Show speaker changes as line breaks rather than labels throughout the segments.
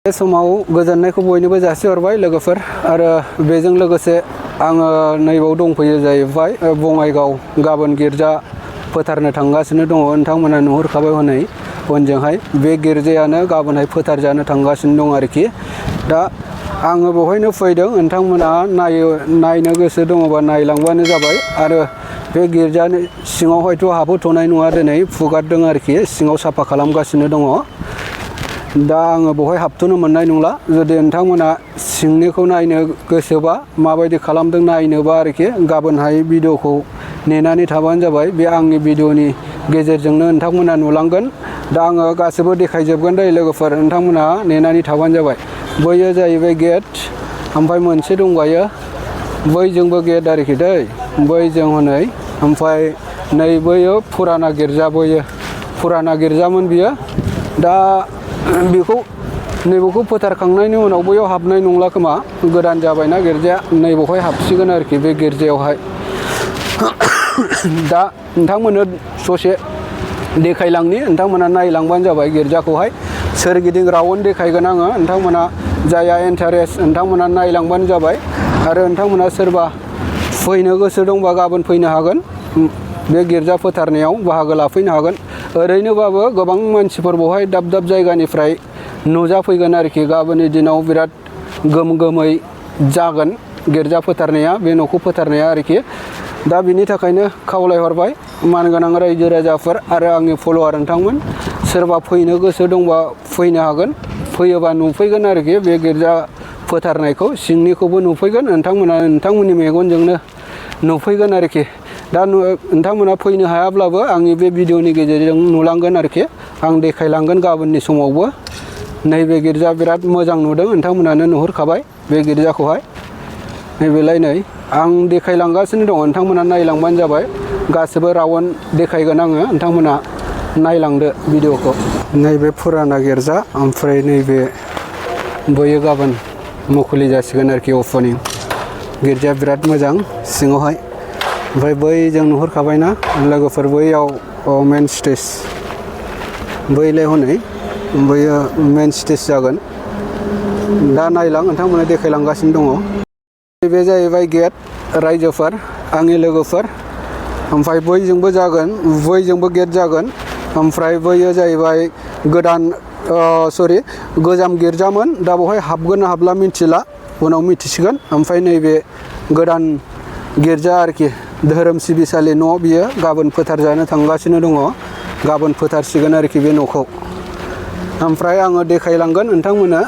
बे समाव गोजोननायखौ बयनोबो जासिहरबाय लोगोफोर आरो बेजों लोगोसे आङो नैबाव दंफैयो जाहैबाय बङाइगाव गाबोन गिर्जा फोथारनो थांगासिनो दङ। नोंथांमोना नुहुरखाबाय हनै उनजोंहाय बे गिर्जायानो गाबोनहाय फोथारजानो थांगासिनो दं आरोखि। दा आङो बेवहायनो फैदों, नोंथांमोना नायनो गोसो दङबा नायलांबानो जाबाय। आरो बे गिर्जानि सिङाव हयथ' हाबहोथ'नाय नङा, दिनै फुगारदों आरोखि, सिङाव साफा खालामगासिनो दङ। दा आङो बेवहाय हाबथ'नो मोननाय नंला। जुदि नोंथांमोना सिंनिखौ नायनो गोसोबा माबायदि खालामदों नायनोबा आरोखि गाबोनहाय भिडिअखौ नेनानै थाबानो जाबाय। बे आंनि भिडिअनि गेजेरजोंनो नोंथांमोना नुलांगोन। दा आङो गासैबो देखायजोबगोन दै लोगोफोर, नोंथांमोना नेनानै थाबानो जाबाय। बैयो जाहैबाय गेट, ओमफ्राय मोनसे दंबायो बैजोंबो गेट आरोखि दै, बैजों हनै। ओमफ्राय नै बैयो फुराना गिर्जा, बैयो फुराना गिर्जामोन बियो। दा बेखौ नैबेखौ फोथारखांनायनि उनाव बैयाव हाबनाय नंला खोमा, गोदान जाबायना गिर्जाया, नैबेवहाय हाबसिगोन आरोखि बे गिर्जायावहाय। दा नोंथांमोननो ससे देखायलांनि, नोंथांमोना नायलांबानो जाबाय गिर्जाखौहाय। सोरगिदिं राउन्ड देखायगोन आङो, नोंथांमोना जायहा इन्टारेस्ट नोंथांमोना नायलांबानो जाबाय। आरो नोंथांमोना सोरबा फैनो गोसो दंबा गाबोन फैनो हागोन, बे गिर्जा फोथारनायाव बाहागो लाफैनो हागोन। ओरैनोबाबो गोबां मानसिफोर बेवहाय दाब दाब जायगानिफ्राय नुजाफैगोन आरोखि। गाबोननि दिनाव बिराद गोम गोमै जागोन गिर्जा फोथारनाया, बे न'खौ फोथारनाया आरोखि। दा बिनि थाखायनो खावलायहरबाय मानगोनां रायजो राजाफोर आरो आंनि फल'वार नोंथांमोन, सोरबा फैनो गोसो दंबा फैनो हागोन। फैयोबा नुफैगोन आरोखि बे गिर्जा फोथारनायखौ, सिंनिखौबो नुफैगोन, नोंथांमोननि मेगनजोंनो नुफैगोन आरोखि। दा नोंथांमोना फैनो हायाब्लाबो आंनि बे भिडिअनि गेजेरजों नुलांगोन आरोखि। आं देखायलांगोन गाबोननि समावबो। नैबे गिर्जा बिराद मोजां नुदों, नोंथांमोनानो नुहुरखाबाय बे गिर्जाखौहाय। नैबेलाय नै आं देखायलांगासिनो दङ, नोंथांमोना नायलांबानो जाबाय। गासिबो राउन्ड देखायगोन आङो, नोंथांमोना नायलांदो भिडिअखौ। नैबे फुराना गिर्जा, ओमफ्राय नैबे बैयो गाबोन मुखुलि जासिगोन आरोखि, अपेनिं। गिर्जाया बिराद मोजां सिङावहाय। ओमफ्राय बैजों नुहुरखाबायना लोगोफोर, बैयाव मेन स्टेज, बैलाय हनै बैयो मेन स्टेज जागोन। दा नायलां, नोंथांमोना देखायलांगासिनो दङ। बे जाहैबाय गेट रायजोफोर, आंनि लोगोफोर। ओमफ्राय बैजोंबो जागोन, बैजोंबो गेट जागोन। ओमफ्राय बैयो जाहैबाय गोजाम गिर्जामोन, दा बेवहाय हाबगोन ना हाबला मिथिला, उनाव मिथिसिगोन। ओमफ्राय नैबे गोदान गिर्जा आरोखि, धोरोम सिबिसालि न', बियो गाबोन फोथारजानो थांगासिनो दङ। गाबोन फोथारसिगोन आरोखि बे न'खौ। ओमफ्राय आङो देखायलांगोन, नोंथांमोना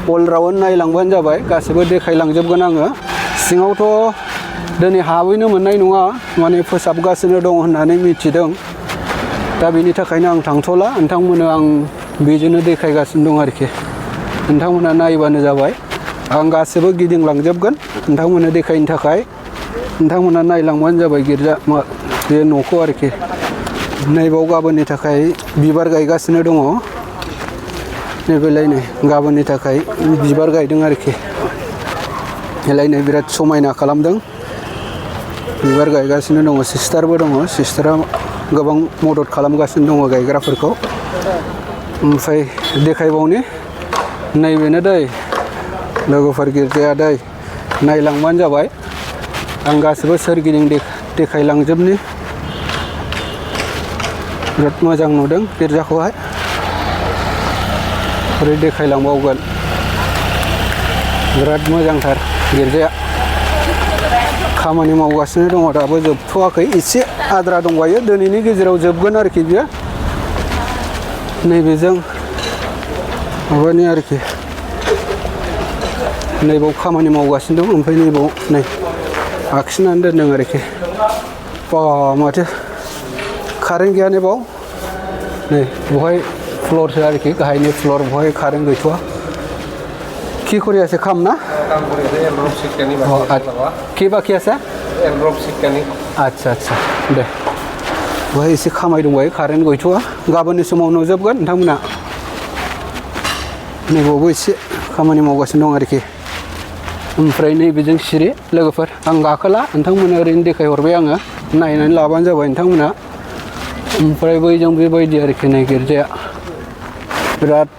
अल राउन्ड नायलांबानो जाबाय, गासिबो देखायलांजोबगोन आङो। सिङावथ' दिनै हाबहैनो मोननाय नङा, माने फोसाबगासिनो दं होननानै मिथिदों। दा बेनि थाखायनो आं थांथ'ला, नोंथांमोननो आं बेजोंनो देखायगासिनो दं आरोखि। नोंथांमोना नायबानो जाबाय, आं गासिबो गिदिंलांजोबगोन नोंथांमोननो देखायनो थाखाय। नोंथांमोना नायलांबानो जाबाय गिर्जा बे न'खौ आरोखि। नैबाव गाबोननि थाखाय बिबार गायगासिनो दङ। नैबेलाय नै गाबोननि थाखाय बिबार गायदों आरोखि। बेलाय नै बिराद समायना खालामदों, बिबार गायगासिनो दङ। सिस्टारबो दङ, सिस्टारा गोबां मदद खालामगासिनो दङ गायग्राफोरखौ। ओमफ्राय देखायबावनि, नैबेनो दै लोगोफोर गिर्जाया दै, नायलांबानो जाबाय। आं गासिबो सोरगिदिं देखायलांजोबनि। बिराद मोजां नुदों गिर्जाखौहाय, ओरै देखायलांबावगोन। बिराद मोजांथार गिर्जाया, खामानि मावगासिनो दङ, दाबो जोबथ'वाखै, एसे आद्रा दंबायो, दिनैनि गेजेराव जोबगोन आरोखि बियो। नैबेजों माबानि आरोखि, नैबाव खामानि मावगासिनो दं। ओमफ्राय नैबाव नै आखिनानै दोनदों आरोखि। बा माथो कारेन्ट गैया ने बाव, नै बेवहाय फ्लरसो आरोखि, गाहायनि फ्लर, बेवहाय कारेन्ट गैथ'वा। कि কৰি আছে কাম না? কি বাকি আছে? আচ্ছা আচ্ছা दे, बेवहाय एसे खामानि दंबायो, कारेन्ट गैथ'वा। गाबोननि समाव नुजोबगोन नोंथांमोना। नैबावबो एसे खामानि मावगासिनो दं आरोखि। ओमफ्राय नैबेजों सिरि लोगोफोर, आं गाखोला, नोंथांमोना ओरैनो देखायहरबाय आङो, नायनानै लाबानो जाबाय नोंथांमोना। ओमफ्राय बैजों बेबायदि आरोखि नै गिर्जाया बिराद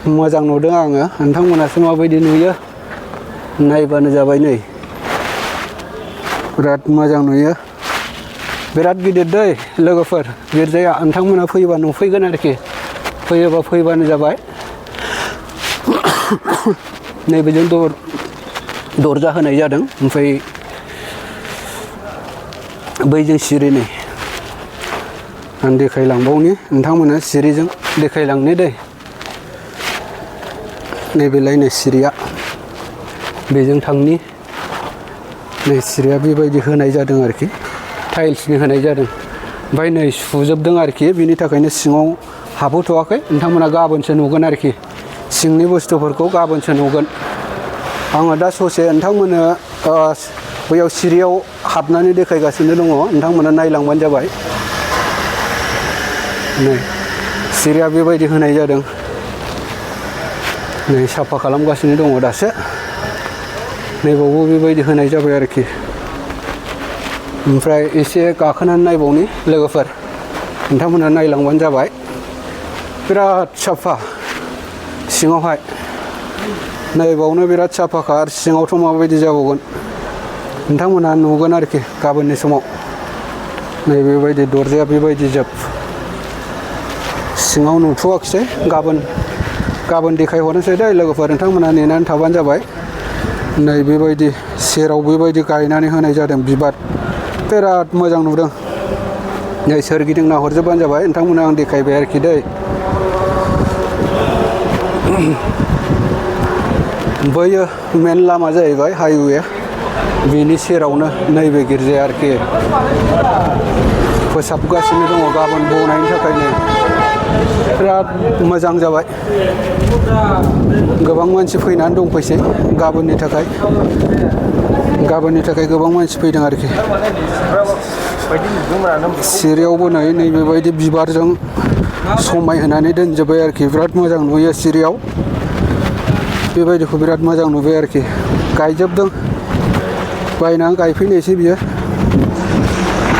मोजां नुदों आङो नोंथांमोनासो माबायदि नुयो नायबानो जाबाय नै बिराद मोजां नुयो बिराद गिदिर दै लोगोफोर गिर्जाया नोंथांमोना फैबा नुफैगोन आरोखि फैयोबा फैबानो जाबाय नैबेजों दरजा होनाय जादों ओमफ्राय बैजों सिरि नै आं देखायलांबावनि नोंथांमोना सिरिजों देखायलांनो दै नैबेलाय नै सिरिया बेजों थांनि नै सिरिया बेबायदि होनाय जादों आरोखि टाइल्सनि होनाय जादों ओमफ्राय नै सुजोबदों आरोखि बिनि थाखायनो सिङाव हाबहोथ'वाखै नोंथांमोना गाबोनसो नुगोन आरोखि सिंनि बुस्थुफोरखौ गाबोनसो नुगोन आङो दा ससे नोंथांमोननो बैयाव सिरियाव हाबनानै देखायगासिनो दङ नोंथांमोना नायलांबानो जाबाय नै सिरिया बेबायदि होनाय जादों नै साफा खालामगासिनो दङ दासो नैबावबो बेबायदि होनाय जाबाय आरोखि ओमफ्राय एसे गाखोनानै नायबावनि लोगोफोर नोंथांमोना नायलांबानो जाबाय बिराद साफा सिङावहाय नायबावनो बिराद साफाखा आरो सिङावथ' माबायदि जाबावगोन नोंथांमोना नुगोन आरोखि गाबोननि समाव नै बेबायदि दरजाया बेबायदि जोब सिङाव नुथ'वाखिसै गाबोन देखायहरनोसै दै लोगोफोर नोंथांमोना नेनानै थाबानो जाबाय नै बेबायदि सेराव बेबायदि गायनानै होनाय जादों बिबार बिराद मोजां नुदों नै सोरगिदिं नाहरजोबबानो जाबाय नोंथांमोना आं देखायबाय आरोखि दै बैयो मेन लामा जाहैबाय हाइवे बेनि सेरावनो नैबे गिर्जाया आरोखि फोसाबगासिनो दङ गाबोन बनायनि थाखायनो बिराद मोजां जाबाय गोबां मानसि फैनानै दंफैसै गाबोननि थाखाय गोबां मानसि फैदों आरोखि सिरियावबो नैबेबायदि बिबारजों समायहोनानै दोनजोब्बाय आरोखि बिराद मोजां नुयो सिरियाव बेबायदिखौ बिराद मोजां नुबाय आरोखि गायजोबदों बायनानै गायफैनायसै बियो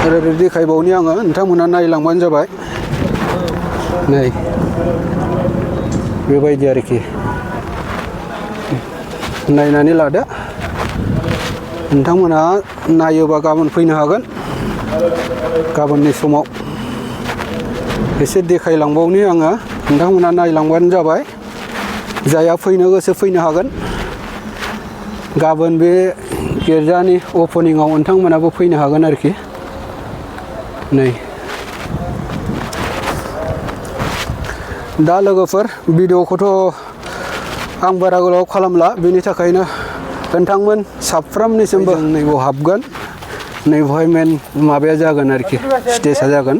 ओरै देखायबावनि आङो नोंथांमोना नायलांबानो जाबाय नै बेबायदि आरोखि नायनानै लादो नोंथांमोना नायोबा गाबोन फैनो हागोन गाबोननि समाव एसे देखायलांबावनि आङो नोंथांमोना नायलांबानो जाबाय जायहा फैनो गोसो फैनो हागोन गाबोन बे गिर्जानि अपेनिङाव नोंथांमोनाबो फैनो हागोन आरोखि नै दा लोगोफोर भिडिअखौथ' आं बारा गोलाव खालामला बेनि थाखायनो नोंथांमोन साफ्रोमनिसिमबो नैबाव हाबगोन नैबेवहाय मेन माबाया जागोन आरोखि स्टेजआ जागोन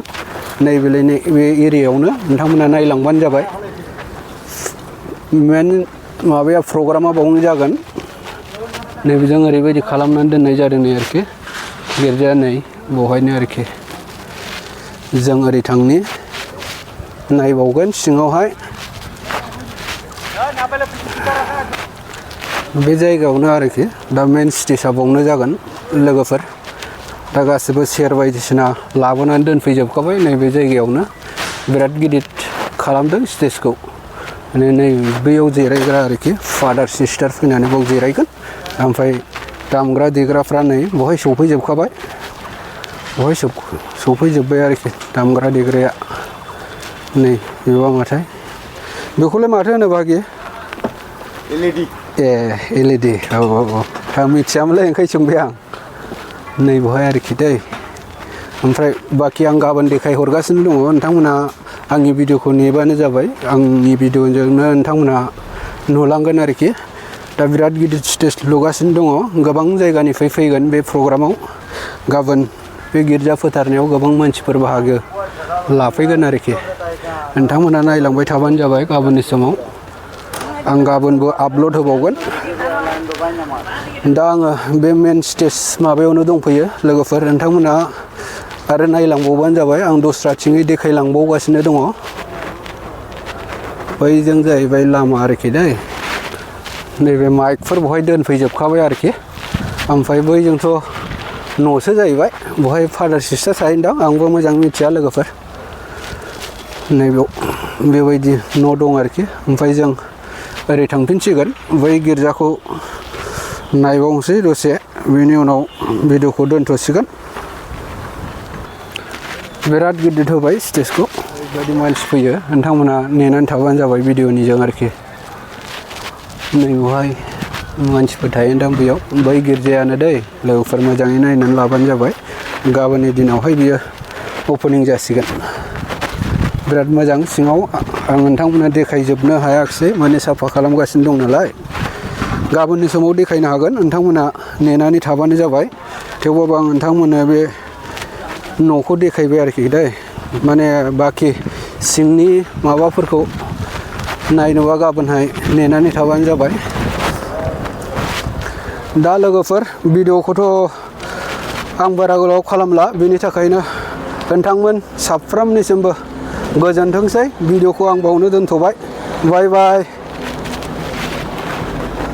नैबेलाय बे एरियायावनो नोंथांमोना नायलांबानो जाबाय मेन माबाया प्रग्रामा बावनो जागोन नैबेजों ओरैबायदि खालामनानै दोननाय जादों नै आरोखि गिर्जाया नै बेवहायनो आरोखि जों ओरै थांनि नायबावगोन सिङावहाय बे जायगायावनो आरोखि दा मेन स्टेजआ बावनो जागोन लोगोफोर दा गासिबो चेयार बायदिसिना लाबोनानै दोनफैजोबखाबाय नैबे जायगायावनो बिराद गिदिर खालामदों स्टेजखौ माने नै बैयाव जिरायग्रा आरोखि फादार सिस्टार फैनानै बाव जिरायगोन ओमफ्राय दामग्रा देग्राफ्रा नै बहाय सफैजोबखाबाय बहाय सफैजोब्बाय आरोखि दामग्रा देग्राया नै बेबा माथाय बेखौलाय माथो होनो बागि LED औ आं मिथियामोनलै ओंखायनो सोंबाय आं नै बहाय आरोखि दै ओमफ्राय बाखि आं गाबोन देखायहरगासिनो दङ नोंथांमोना आंनि भिडिअखौ नेबानो जाबाय आंनि भिडिअजोंनो नोंथांमोना नुलांगोन आरोखि दा बिराद गिदिर स्टेज लुगासिनो दङ गोबां जायगानिफ्राय फैगोन बे प्रग्रामाव गाबोन बे गिर्जा फोथारनायाव गोबां मानसिफोर बाहागो लाफैगोन आरोखि नोंथांमोना नायलांबाय थाबानो जाबाय गाबोननि समाव आं गाबोनबो आपल'ड होबावगोन दा आङो बे मेन स्टेज माबायावनो दंफैयो लोगोफोर नोंथांमोना आरो नायलांबावबानो जाबाय आं दस्राथिङै देखायलांबावगासिनो दङ बैजों जाहैबाय लामा आरोखि दै नैबे माइकफोर बहाय दोनफैजोबखाबाय आरोखि ओमफ्राय बैजोंथ' न'सो जाहैबाय बहाय फादार सिस्टार थाहैदां आंबो मोजां मिथिया लोगोफोर नैबेयाव बेबायदि न' दं आरोखि ओमफ्राय जों ओरै थांफिनसिगोन बै गिर्जाखौ नायबावनोसै दसे बेनि उनाव भिडिअखौ दोनथ'सिगोन। बिराद गिदिर होबाय स्टेजखौ ओरैबायदि मानसि फैयो नोंथांमोना नेनानै थाबानो जाबाय भिडिअनिजों आरोखि। नै बेवहाय मानसिफोर थायो दा बेयाव बै गिर्जायानो दै लोगोफोर मोजाङै नायनानै लाबानो जाबाय। गाबोननि दिनावहाय बियो अपेनिं जासिगोन। बिराद मोजां सिङाव आं नोंथांमोननो देखायजोबनो हायाखिसै माने साफा खालामगासिनो दं नालाय। गाबोननि समाव देखायनो हागोन नोंथांमोना नेनानै थाबानो जाबाय। थेवबाबो आं नोंथांमोननो बे न'खौ देखायबाय आरोखि दै माने बाखि सिंनि माबाफोरखौ नायनोबा गाबोनहाय नेनानै थाबानो जाबाय। दा लोगोफोर भिडिअखौथ' आं बारा गोलाव खालामला बेनि थाखायनो नोंथांमोन साफ्रोमनिसिमबो गोजोनथोंसै। भिडिअखौ आं बावनो दोनथ'बाय। बाय बाय।